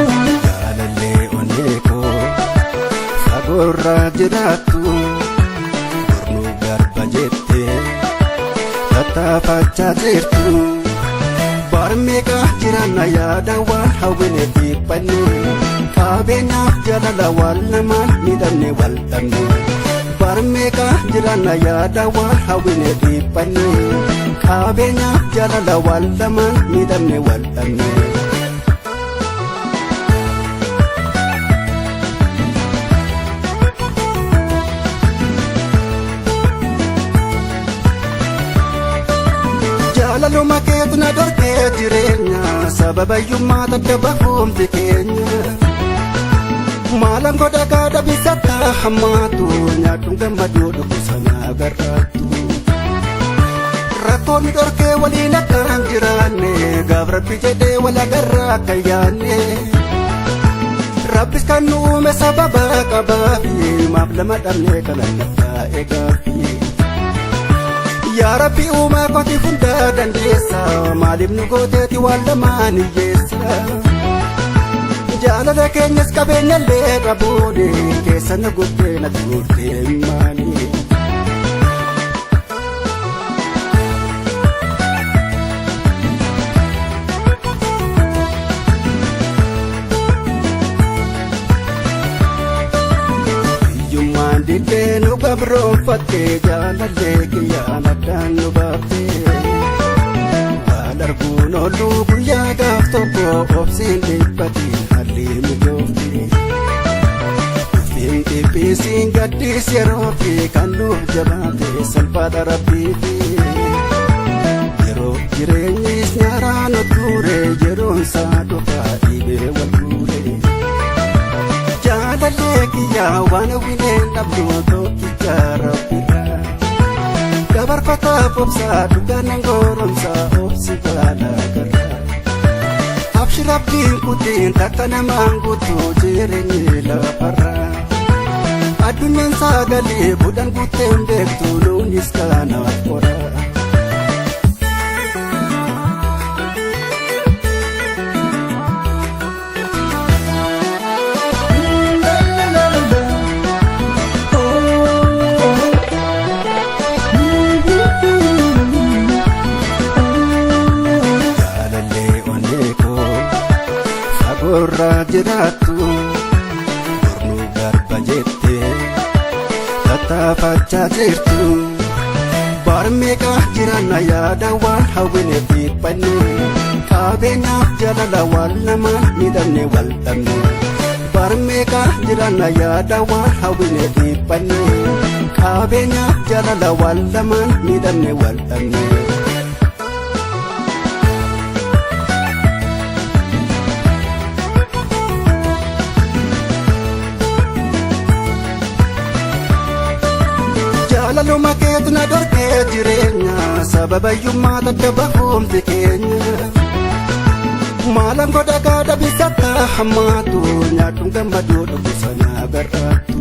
Jaalallee onnee koo fagoorraa jiraattu bornuu garba jettee tattaafachaa jirtu. Barmeeqa jiranna yaada waan hawwine dhiphanne qabeenyaaf jaalala waan namaan miidhamne wal dhabne. Barmeeqa jiranna yaada waan hawwine dhiphanne qabeenyaaf jaalala waan namaan miidhamne wal dhabne. Jaalaluma keetu na dhorkee jireenya sababayyummaa adda bahuumti keenya. Maalaan godha gaadha bisata hammaatu nyaadhuun gammaduu dhukkubsa garraattu. Rakkoon dhorkee waliin akka hin jiraanne gaaf rabbi jedhee wal agarraa akka yaanne. Rabbis kan nu uume sababa qabaafi maaf lama dhabnee kana taa'e gaaffii. Yaa Rabbi uumaa kooti hunda dandeessa maaliif nu gooteeti waan lamaan hiyyeessa. Jaalala keenyas qabeenyallee qabuuni keessa nu gubbee na tuurtee maali. Hiyyummaan diddee nu gabroonfattee jaalallee kiyyaan addaan nu baaftee. Waan arguun ooluu guyyaa gaaf tokko obsiin dhiphatiin haalli mijoofte. Dhuftiin dhiphisiin gaddis yeroo fi kan nuuf jabaate salphaadha rabbiifi. Yeroo jireenyis nyaaraa nu ture yeroon isaa dhufaa dhibee wal guure. Jaalallee kiyyaa waan hawwineen dhabdu tokkicha rabbirra. Dabarfataaf obsaa dhugaan nan goromsaa obsi baala garra. Abshir abdiin kutiin takka namaan guutuu jireenyi lafarra. Addunyaan sagalee budhan guuteen beektu nuunis kanaaf qora. Jaalallee onnee koo fagoorraa jiraattu bornuu garba jettee tattaafachaa jirtu. Barmeeqa jiranna yaada waan hawwine dhiphanne qabeenyaaf jaalala waan namaan miidhamne wal dhabne. Barmeeqa jiranna yaada waan hawwine dhiphanne qabeenyaaf jaalala waan namaan miidhamne wal dhabne. Jaalaluma keetu na dhorkee jireenya sababayyummaa adda bahuumti keenya. Maalaan godha gaadha bisata hammaatu nyaadhuun gammaduu dhukkubsa garraattu.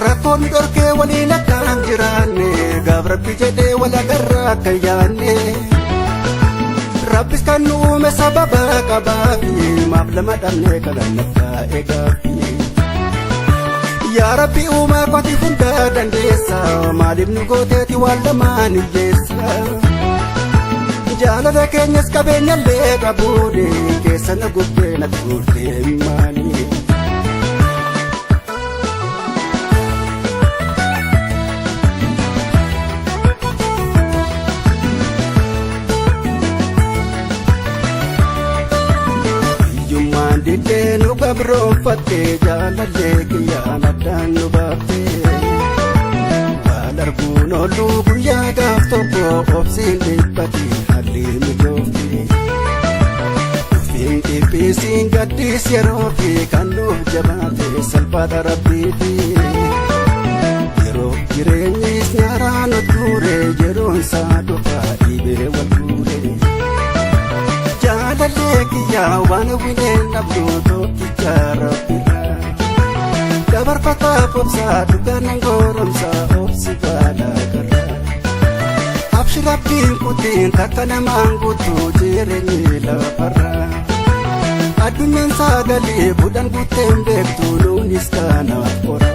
Rakkoon dhorkee waliin akka hin jiraanne gaaf rabbi jedhee wal agarraa akka yaanne. Rabbis kan nu uume sababa qabaafi maaf lama dhabnee kana taa'e gaaffii. Yaa Rabbi uumaa kooti hunda dandeessa maaliif nu gooteeti waan lamaan hiyyeessa. Jaalala keenyas qabeenyallee qabuuni keessa na gubbee na tuurtee maali. Hiyyummaan diddee nu gabroonfattee jaalallee kiyyaan addaan nu baaftee. Waan arguun ooluu guyyaa gaaf tokko obsiin dhiphatiin haalli mijoofte. Dhuftiin dhiphisiin gaddis yeroo fi kan nuuf jabaate salphaadha rabbiifi. Yeroo jireenyis nyaaraa nu ture yeroon Yeroon isaa dhufaa dhibee wal guure. Jaalallee kiyyaa waan wineen dhabduu tokkicha rabbirraa. Dabarfataa obsaa dhugaan goromsaa obsi baadhaa garraa. Abshirabbiin kutiin takka namaan guutuu jireenyi lafarraa. Addunyaan sagalee budhan guuteen beektu nuunis kanaaf qora.